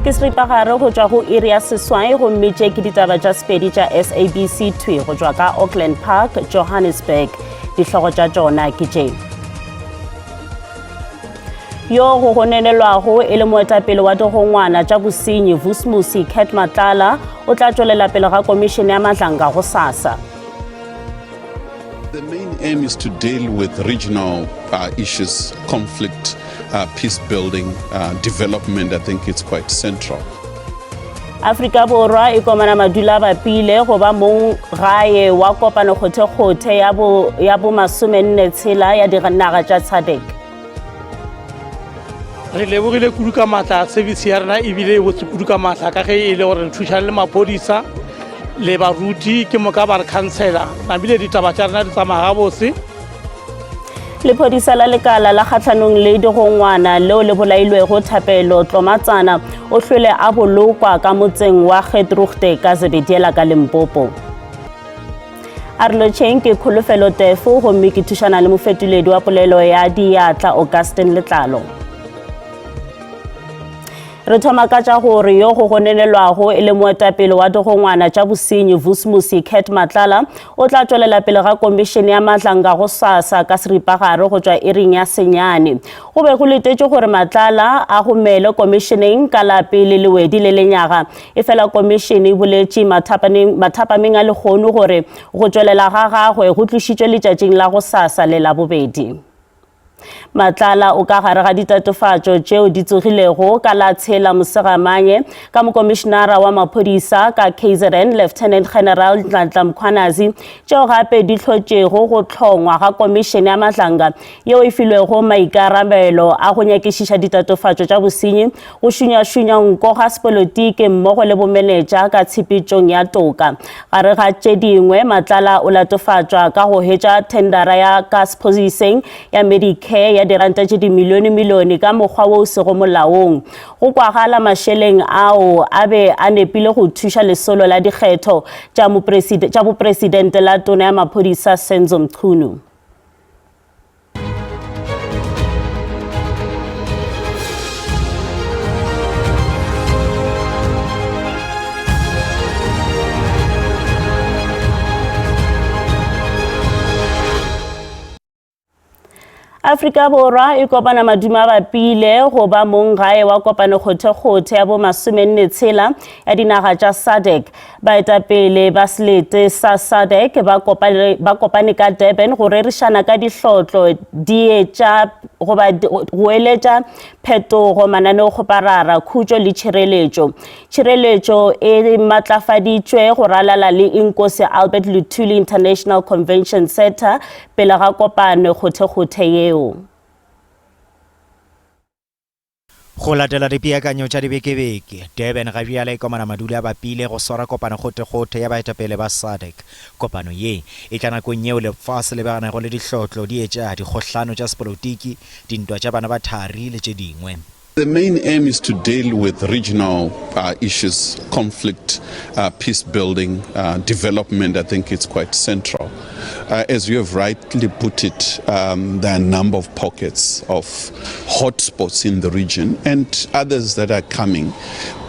Ke seripagare go tšwa go iri ya seswai gomme tše ke ditaba tša Sepedi tša SABC thwi go tšwa ka Auckland Park, Johannesburg. Dihlogo tša tšona ke tše. Yo go gononelwago e le moetapele wa digongwana tša bosenyi Vusmusi Cat Matlala o tla tšwelela pele ga komišene ya Madlanga gosasa. The main aim is to deal with regional uh, issues, conflict, uh, peace building, uh, development. I think it's quite central. Afrika Borwa e komana madula bapile go ba mong gae wa kopano kgothekgothe ya bo ya bo masomenne tshela ya dinaga tša SADC. Re lebogile kudu ka maatla service ya rena ebile e botse kudu ka maatla ka ge e le gore re thušane le maphodisa le baruti ke moka ba re khansela namile ditaba tša rena di tsamaya gabotse. Lephodisa la lekala la kgahlanong le digongwana leo le bolailwego Thapelo Tlomatsana o hlwele a bolokwa ka motseng wa Gedrugte ka Zebediela ka Limpopo. A re lotšheng ke Kholofelo Tefo gomme ke thušana le mofetoledi wa polelo ya diatla Augustin Letlalo. Re thoma ka tša gore yo go gononelwago e le moetapele wa digongwana tša bosenyi Vusmusi Cat Matlala o tla tšwelela pele ga komišene ya Madlanga gosasa ka seripagare go tšwa iring ya senyane. Go be go letetšwe gore Matlala a gomele komišeneng ka la pele lewedi le lenyaga, efela komišene e boletše mathapameng a lehono gore go tšwelela ga gagwe go tlošitšwe letšatšing la gosasa le Labobedi. Matlala o ka gare ga ditatofatšo tšeo di tsogilego ka la tshela Mosegamanye ka mokomišenara wa maphodisa ka KZN Lieutenant General Nhlanhla Mkhwanazi tšeo gape di hlotšego go hlongwa ga komišene ya Madlanga yeo e filwego maikarabelo a go nyakišiša ditatofatšo tša bosenyi go šunyašunya nko ga sepolotiki mmogo le bomenetša ka tshepetšong ya toka. Gare ga tše dingwe, Matlala o latofatšwa ka go hwetša thendara ya ka sephodiseng ya Medicare ya diranta tše dimilionemilione ka mokgwa wo o sego molaong. Go kwagala mašeleng ao a be a nepile go thuša lesolo la dikgetho tša bopresidente la Tona ya Maphodisa Senzo Mchunu. Afrika Borwa e kopana maduma a bapile go ba mong gae wa kopano kgothekgothe ya bo masomenne tshela ya dinaga tša SADC. Baetapele ba selete sa SADC ba kopane, ba kopane ka Durban go rerišana ka dihlotlo di etša goba go eletša phetogo mananeokgoparara, khutšo le tšhireletšo. Tšhireletšo e matlafaditšwe go ralala le Inkosi Albert Luthuli International Convention Centre pele ga kopano kgothekgothe yeo. Go latela dipeakanyo tša dibekebeke, Durban ga bjale e komana madula a bapile go swara kopano kgothekgothe ya baetapele ba SADC. Kopano ye e tla nakong yeo lefase le beganego le dihlotlo di etša dikgohlano tša sepolotiki, dintwa tša bana ba thari le tše dingwe. The main aim is to deal with regional uh, issues, conflict, uh, peace building, uh, development. I think it's quite central. Uh, as you have rightly put it, um, there are a number of pockets of hotspots in the region and others that are coming.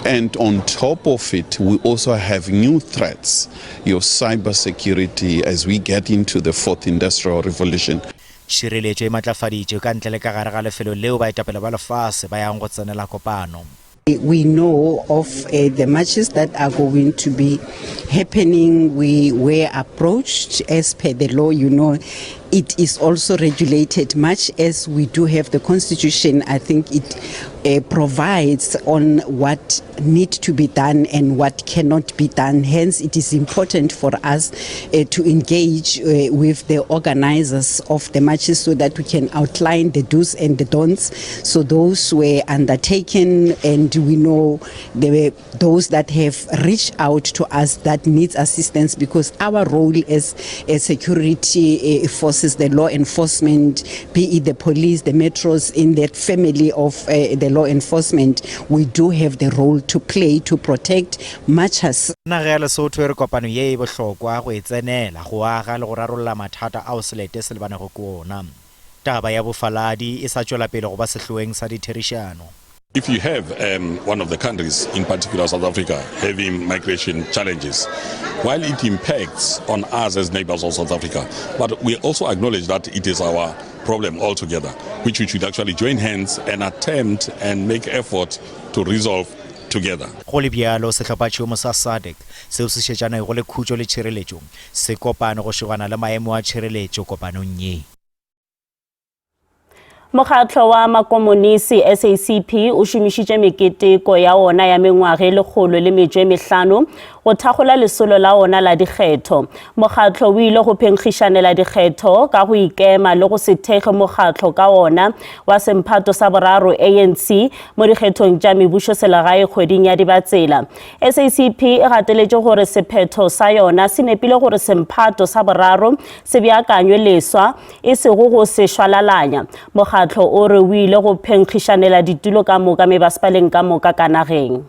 And on top of it, we also have new threats, your cyber security as we get into the fourth industrial revolution. Tšhireletšo e matlafaditšwe ka ntle le ka gare ga lefelo leo baetapele ba lefase ba yang go tsenela kopano. We know of uh, the marches that are going to be happening. We were approached as per the law, you know, it is also regulated much as we do have the constitution. I think it uh, provides on what need to be done and what cannot be done. Hence, it is important for us uh, to engage uh, with the organizers of the marches so that we can outline the do's and the don'ts. So those were undertaken and we know there were those that have reached out to us that needs assistance because our role as, as security uh, forces, the law enforcement, be it the police, the metros in that family of uh, the law enforcement, we do have the role to play to protect marchers. Naga ya Lesotho e re kopano ye e bohlokwa go e tsenela, go aga le go rarolla mathata ao selete se lebanego ke ona. Taba ya bofaladi e sa tšwela pele go ba sehloeng sa ditherišano. If you have um, one of the countries, in particular South Africa, having migration challenges, while it impacts on us as neighbors of South Africa, but we also acknowledge that it is our problem altogether, which we should actually join hands and attempt and make effort to resolve together. Go le bjalo, sehlophatšhomo sa SADC seo se šetšanego le khutšo le tšhireletšo se kopane go šogana le maemo a tšhireletšo kopanong ye. Mokgatlo wa Makomonisi, SACP, o šomišitše meketeko ya ona ya mengwaga e 105 go thakgola lesolo la ona la dikgetho. Mokgatlo o ile go phenkgišanela dikgetho ka go ikema le go se thekge mokgatlo ka ona wa semphato sa boraro, ANC, mo dikgethong tša mebušoselegae kgweding ya Dibatsela. SACP e gateletše gore sephetho sa yona se nepile gore semphato sa boraro se beakanywe leswa e sego go se šwalalanya. Mokgatlo o re o ile go phenkgišanela ditulo ka moka mebasepaleng ka moka ka nageng.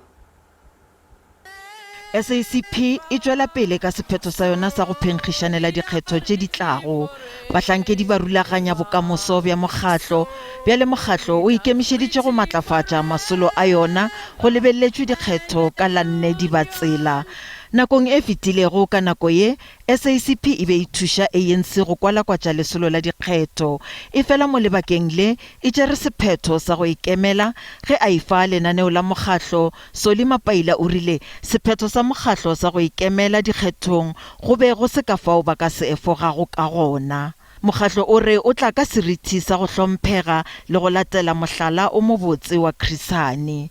SACP e tšwela pele ka sephetho sa yona sa go phenkgišanela dikgetho tše di tlago. Bahlankedi ba rulaganya bokamoso bja mokgatlo. Bjale mokgatlo o ikemišeditše go matlafatša masolo a yona go lebeletšwe dikgetho ka la nne Dibatsela. Nakong e fetilego ka nako ye, SACP e be e thuša ANC go kwalakwatša lesolo la dikgetho. Efela mo lebakeng le, e tšere sephetho sa go ikemela. Ge a efa lenaneo la mokgahlo, Solly Mapaila o rile sephetho sa mokgahlo sa go ikemela dikgethong go be go se ka fao ba ka se efogago ka gona. Mokgahlo o re o tla ka seriti sa go hlomphega le go latela mohlala o mobotse wa Chris Hani.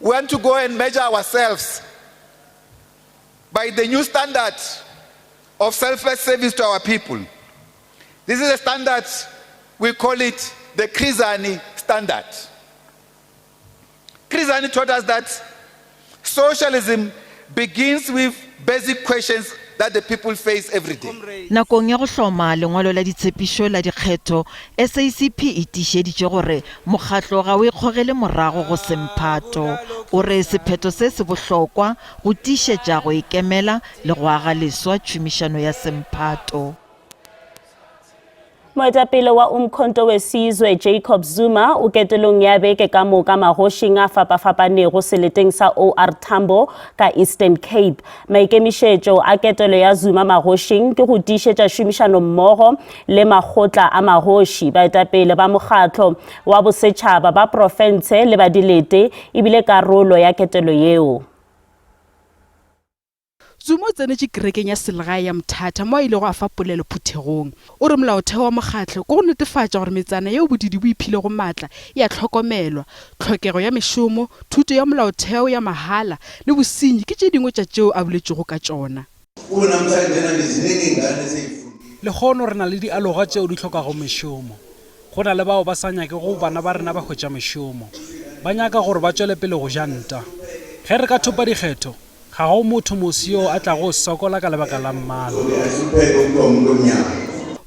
We want to go and measure ourselves by the new standard of selfless service to our people. This is a standard, we call it the Chris Hani standard. Chris Hani taught us that socialism begins with basic questions that the people face every day. Nakong ya go hloma lengwalo la ditshepišo la dikgetho, SACP e tiišeditše gore mokgatlo ga o ikgogele morago go semphato. O re sephetho se se bohlokwa go tiišetša go ikemela le go aga leswa tšhomišano ya semphato. Moetapele wa Umkhonto weSizwe Jacob Zuma o ketelong ya beke ka moka magošing a fapafapanego seleteng sa OR Tambo ka Eastern Cape. Maikemišetšo a ketelo ya Zuma magošing ke go tiišetša šomišanommogo le makgotla a magoši, baetapele ba mokgatlo wa bosetšhaba ba profense le ba dilete e bile karolo ya ketelo yeo. Zuma o tsenetše kerekeng ya selegae ya Mthatha mo a ilego a fa polelo phuthegong. O re molaotheo wa mokgatlo ke go netefatša gore metsana yeo bodidi bo iphilego maatla e a hlokomelwa. Tlhokego ya mešomo, thuto ya molaotheo ya mahala le bosenyi ke tše dingwe tša tšeo a boletšego ka tšona. Lehono re na le dialoga tšeo di hlokago mešomo. Go na le bao ba sa nyakego bana ba rena ba hwetša mešomo. Ba nyaka gore ba tšwele pele go ja nta. Ge re ka thopa dikgetho, Ga go motho mos yo a tlago sokola ka lebaka la mmala.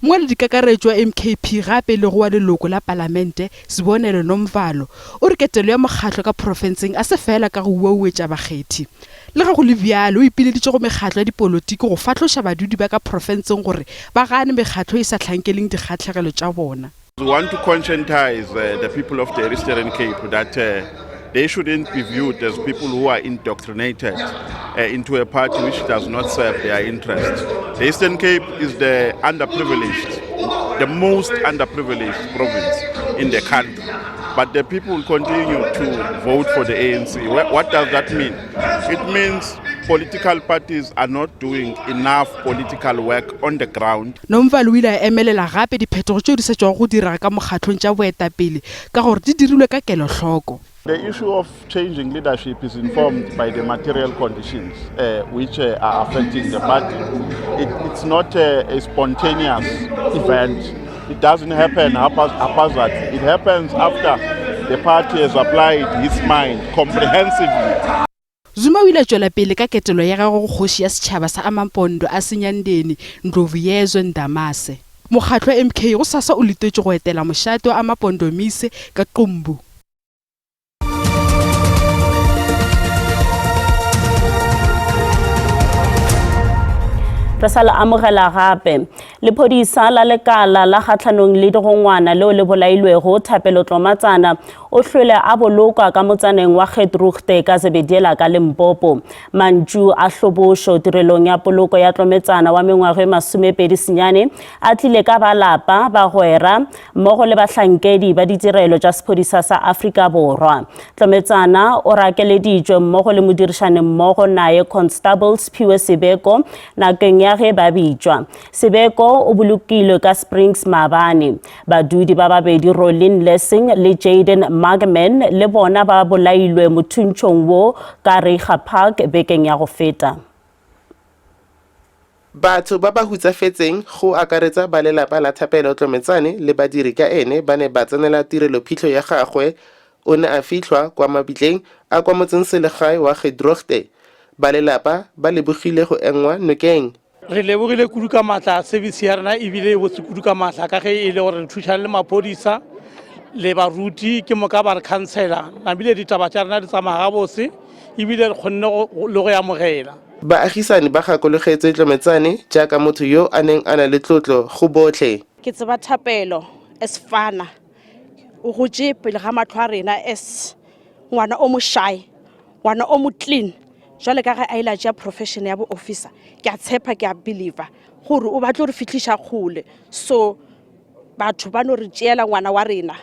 Mongwaledikakaretšo wa MKP gape e lego wa leloko la palamente, Sibonelo Nomvalo, o re ketelo ya mokgatlo ka profenseng a se feela ka go uauetša bakgethi. Le ge go le bjalo, o ipileditše go mekgatlo ya dipolotiki go fahloša badudi ba ka profenseng gore ba gane mekgatlo e sa hlankeleng dikgahlegelo tša bona. We want to conscientize uh, the people of the Eastern Cape that uh, they shouldn't be viewed as people who are indoctrinated uh, into a party which does not serve their interests. The Eastern Cape is the underprivileged, the most underprivileged province in the country. But the people continue to vote for the ANC. What does that mean? It means political parties are not doing enough political work on the ground. Nomvalo o ile a emelela gape diphetogo tšeo di sa tšwago go direga ka mokgatlong tša boetapele ka gore di dirilwe ka kelohloko. The issue of changing leadership is informed by the material conditions uh, which uh, are affecting the party. It, it's not a, a spontaneous event. It doesn't happen haphazardly. It happens after the party has applied its mind comprehensively. Zuma o ile a tšwela pele ka ketelo ya gagwe go kgoši ya setšhaba sa Amampondo a Senyandeni, Ndlovuyezwe Ndamase. Mokgatlo wa MK gosasa o letetšwe go etela mošate wa Amampondomise ka Qumbu. Re sa le amogela gape. Lephodisa la lekala la kgahlanong le digongwana leo le bolailwego Thapelo Tlomatsana o hlwele a bolokwa ka motsaneng wa Gedrugte ka Zebediela ka Limpopo. Mantšu a hlobošo tirelong ya poloko ya Tlometsana wa mengwaga e 29 a tlile ka ba lapa, bagwera mmogo le bahlankedi ba ditirelo tša sephodisa sa Afrika Borwa. Tlometsana o rakeleditšwe mmogo le modirišanimmogo naye Constable Sphiwe Sebeko nakong ya ge ba bitšwa. Sebeko o bolokilwe ka Springs maabane. Badudi ba babedi Rolene Lessing le Jaden Margman le bona ba bolailwe mothuntšhong wo ka Reiger Park bekeng ya go feta. Batho ba ba hutsafetseng, go akaretsa ba lelapa la Thapelo Tlometsane le badiri ka ene ba ne ba tsenela tirelophitlho ya gagwe. O ne a fitlhwa kwa mabitleng a kwa motsengselekgae wa Gedroogte. Ba lelapa ba lebogile go engwa nokeng. Re lebogile kudu ka maatla service ya rena ebile e botse kudu ka maatla ka ge e le gore re thušana le maphodisa le baruti ke moka ba re khansela nabile ditaba tša rena di tsamaya gabotse ebile re kgonne le go amogela. Baagisani ba gakologetswe Tlometsane jaaka motho yo a neng a na le tlotlo go botlhe. Ke tseba Thapelo as fana, o gotše pele ga mahlo a rena as ngwana o mo shy, ngwana o mo clean. Jwale ka ge a ile a tšea profession ya bo officer, ke a tshepa, ke a believer gore o batlo re fihliša kgole. So batho ba no re tšeela ngwana wa rena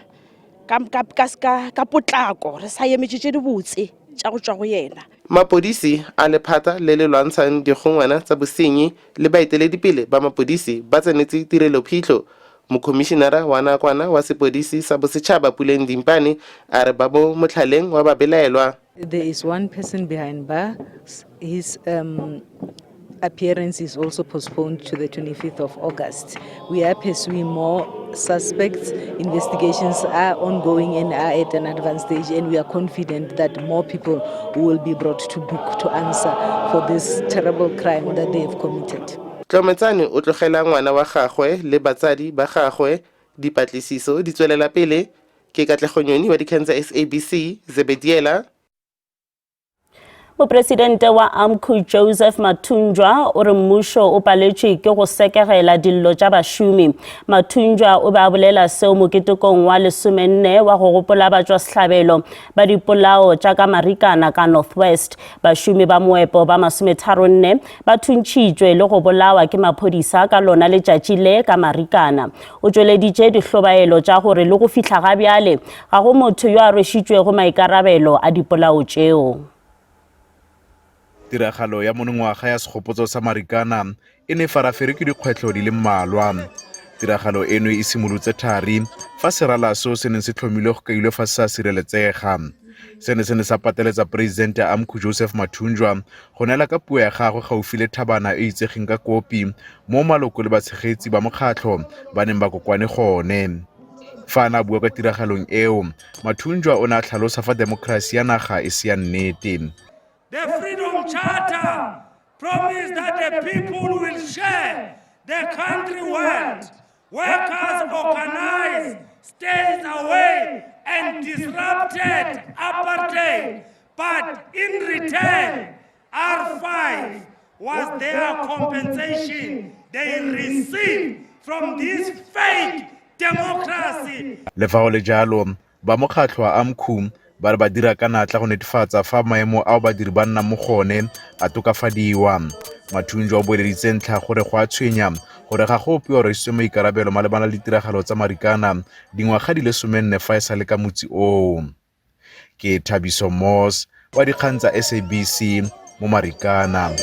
ka, ka, ka, ka, ka potlako, re sa emetše tše dibotse tša go tšwa go yena. Mapodisi a lephata le le lwantshang dikgongwana tsa bosenyi le baeteledipele ba mapodisi ba tsenetse tirelophitlho. Mokhomišenara wa nakwana wa sepodisi sa bosetšhaba Puleng Dimpane a re ba mo motlhaleng wa babelaelwa. There is one person behind bars. His um, appearance is also postponed to the 25th of August. We are pursuing more suspects. Investigations are ongoing and are at an advanced stage, and we are confident that more people will be brought to book to answer for this terrible crime that they have committed. Tlometsane o tlogela ngwana wa gagwe le batsadi ba gagwe. Dipatlisiso di tswelela pele. Ke Katlego Nyoni wa dikgang tsa SABC, Zebediela. Mopresidente wa AMCU Joseph Mathunjwa o re mmušo o paletšwe ke go sekegela dillo tša bašomi. Mathunjwa o be a bolela seo moketekong wa lesomenne wa go gopola batšwasehlabelo ba dipolao tša ka Marikana ka North West. Bašomi ba moepo ba masometharonne ba thuntšhitšwe le go bolawa ke maphodisa ka lona letšatši le ka Marikana. O tšweleditše dihlobaelo tša gore le go fihla ga bjale ga go motho yo a rwešitšwego maikarabelo a dipolao tšeo. Tiragalo ya monongwaga ya Segopotso sa Marikana e ne e faraferwe ke dikgwetlho di le mmalwa. Tiragalo eno e simolotse thari fa serala seo se neng se tlhomilwe go kailwe fa se sa sireletsega. Seno se ne sa pateletsa Poresidente Amcu Joseph Mathunjwa go neela ka puo ya gagwe gaufi le thabana e itsegeng ka kopi mo maloko le batshegetsi ba mokgatlho ba neng ba kokwane gone. Fa a ne a bua kwa tiragalong eo, Mathunjwa o ne a tlhalosa fa demokrasi ya naga e se ya nnete. The Freedom Charter promised that the people will share the country wealth. Workers organized, stayed away and disrupted apartheid. But in return, R5 was their compensation they received from this fake democracy. Le fa go le jalo, ba mokgatlho wa AMCU ba re ba dira ka natla go netefatsa fa maemo ao badiri ba nnang mo go one a tokafadiwa. Mathunjwa o boeleditse ntlha gore go a tshwenya gore ga go ope yo a rwesitswe maikarabelo malebana le ditiragalo tsa Marikana dingwaga di le somenne fa e sa le ka motsi oo. Ke Thabiso Moss wa dikgang tsa SABC mo Marikana.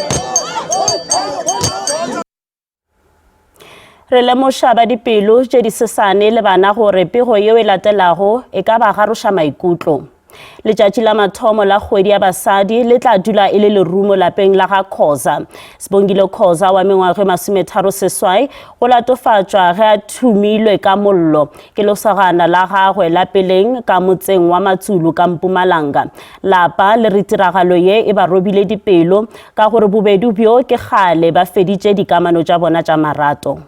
Re lemoša ba dipelo tše di sesane le bana gore pego yeo e latelago e ka ba garoša maikutlo. Letšatši la mathomo la kgwedi ya basadi le tla dula e le lerumo lapeng la ga Khoza. Sibongile Khoza wa mengwaga e 36 go latofatšwa ge a thumilwe ka mollo ke lesogana la gagwe la peleng ka motseng wa Matsulu ka Mpumalanga. Lapa le re tiragalo ye e ba robile dipelo ka gore bobedi bjo ke kgale ba feditše dikamano tša bona tša marato.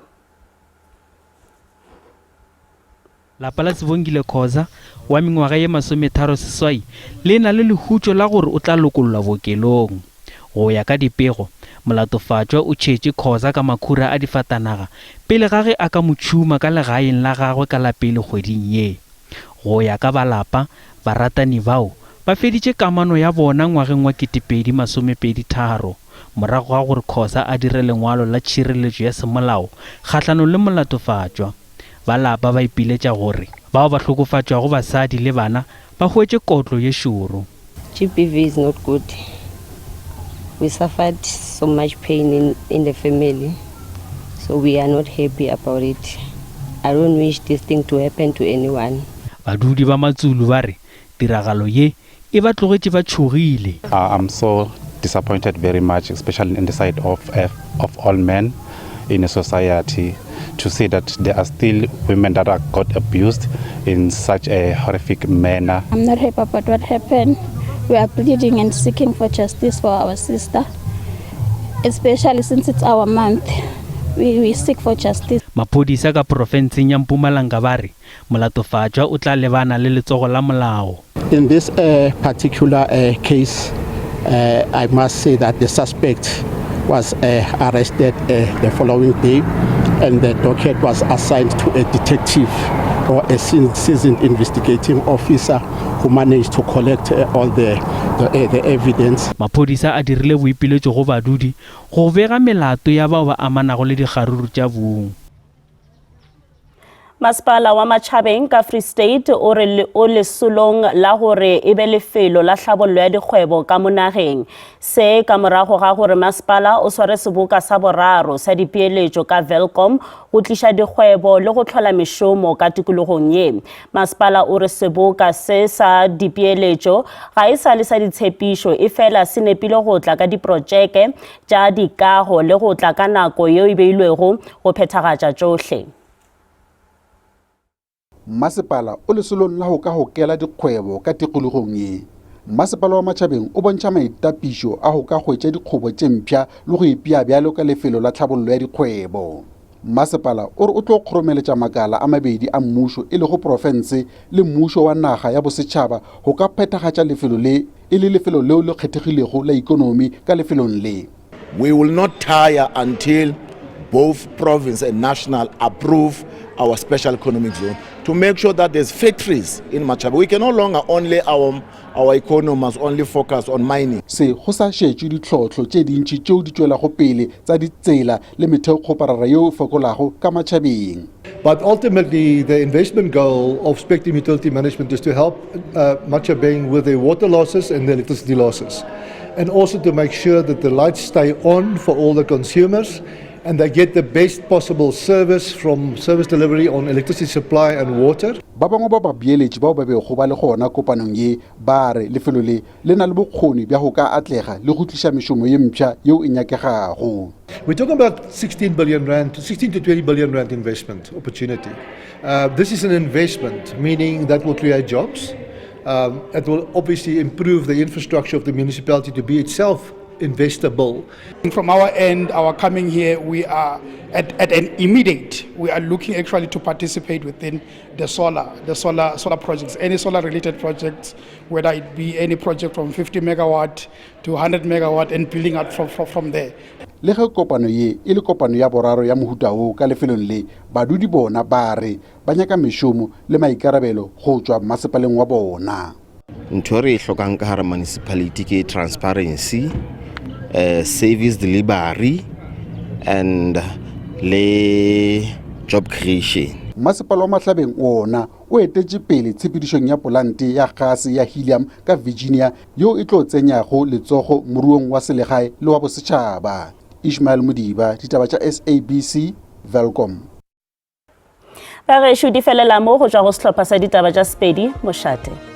Lapa la Sibongile Khoza wa mengwaga ye 38 le na le lehutšo la gore o tla lokollwa bookelong. Go ya ka dipego, Molatofatšwa o tšhetše Khoza ka makhura a difatanaga pele ga ge a ka mo tšhuma ka legaeng la gagwe ka la pele kgweding ye. Go ya ka ba lapa, baratani bao ba feditše kamano ya bona ngwageng wa 2023 morago ga gore Khoza a dire lengwalo la tšhireletšo ya semolao kgahlanong le molatofatšwa. Ba lapa ba ipiletša gore bao ba hlokofatšwago basadi le bana ba hwetše kotlo ye šoro. GBV is not good. We suffered so much pain in, in the family, so we are not happy about it. I don't wish this thing to happen to anyone. Badudi ba Matsulu ba re tiragalo ye e ba tlogetše ba tšhogile. I'm so disappointed very much, especially in the side of, uh, of all men in a society, to see that there are still women that are got abused in such a horrific manner. I'm not happy about what happened. We are pleading and seeking for justice for our sister, especially since it's our month. We, we seek for justice. Maphodisa ka profenseng ya Mpumalanga ba re Molatofatšwa o tla lebana le letsogo la molao. In this uh, particular uh, case, uh, I must say that the suspect was uh, arrested uh, the following day and the docket was assigned to a detective or a seasoned investigating officer who managed to collect uh, all the, the, uh, the evidence. Maphodisa a dirile boipiletšo go badudi go bega melato ya bao ba amanago le dikgaruru tša bong. Masepala wa Matšhabeng ka Free State o re o lesolong la gore e be lefelo la tlhabollo ya dikgwebo ka mo nageng. Se ka morago ga gore masepala o sware seboka sa boraro sa dipeeletšo ka Welkom go tliša dikgwebo le go hlola mešomo ka tikologong ye. Masepala o re seboka se sa dipeeletšo ga e sa le sa ditshepišo efela se nepile go tla ka diprotšeke tša dikago le go tla ka nako yeo e beilwego go phethagatša tšohle. Mmasepala o lesolong la go ka gokela dikgwebo ka tikologong ye. Mmasepala wa Matšhabeng o bontšha maitapišo a go ka hwetša dikgobo tše mpsha le go ipea bjalo ka lefelo la tlhabollo ya dikgwebo. Mmasepala o re o tlo kgoromeletša makala a mabedi a mmušo e lego profense le mmušo wa naga ya bosetšhaba go ka phethagatša lefelo le e le lefelo leo le kgethegilego la ikonomi ka lefelong le. We will not tire until both province and national approve our special economic zone to make sure that there's factories in Machaba. We can no longer only our, our economy must only focus on mining. Se go sa šetšwe ditlhohlo tše dintši tšeo di tšwelago pele tsa ditsela le metheokgoparara yeo e fokolago ka matšhabeng. But ultimately, the investment goal of Spectrum Utility Management is to help uh, Matjhabeng with their water losses and the electricity losses, and also to make sure that the lights stay on for all the consumers and they get the best possible service from service delivery on electricity supply and water. Ba bangwe ba babeeletši bao ba bego ba le gona kopanong ye ba re lefelo le le na le bokgoni bja go ka atlega le go tliša mešomo ye mpsha yeo e nyakegago. We're talking about 16 billion rand, 16 to 20 billion rand investment opportunity. Uh, this is an investment, meaning that will create jobs. Um, it will obviously improve the infrastructure of the municipality to be itself investable. From our end, our coming here, we are at, at an immediate, we are looking actually to participate within the solar, the solar, solar projects, any solar related projects, whether it be any project from 50 megawatt to 100 megawatt and building out from, from, from there. Le ge kopano ye e le kopano ya boraro ya mohuta wo ka lefelong le, badudi bona ba re ba nyaka mešomo le maikarabelo go tšwa mmasepaleng wa bona. Ntho e re e hlokang ka gare municipality ke transparency, uh, service delivery and le job creation. Mmasepala wa Mahlabeng wona o etetše pele tshepedišong ya polante ya gase ya helium ka Virginia yeo e tlo tsenyago letsogo moruong wa selegae le wa bosetšhaba. Ishmael Modiba, Ditaba tša SABC, Welkom. Bagešo di felela mo go tšwa go sehlopha sa ditaba tša Sepedi, mošate.